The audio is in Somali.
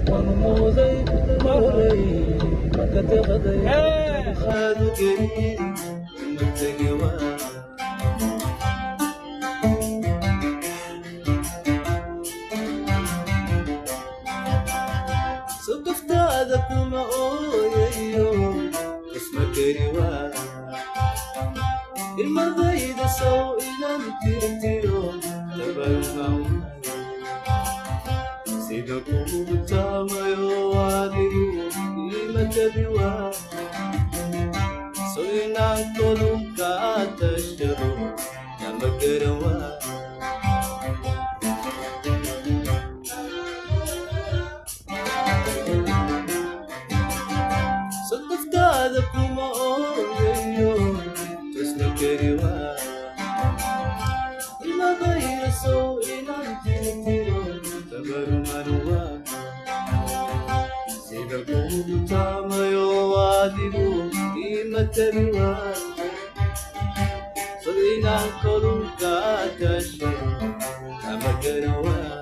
Waan mooday maray marka deqday aadu geri ma tegi waa. Sodoftaada kuma ooyayo, isma keri waa. Ilmadayda sow inan tirtiro tabarma, sida kugu taamayo adigu ima tabi waa. So inaan kolunka tashado nama garan waa. Sodoftaada kuma ooyayo, tusna keri waa. Ilmadayda sow inan tirtiro tabarmanuwa, sida kugu taamayo adigu ima tabi waa. So inaan kolunka tashado nama garan waa.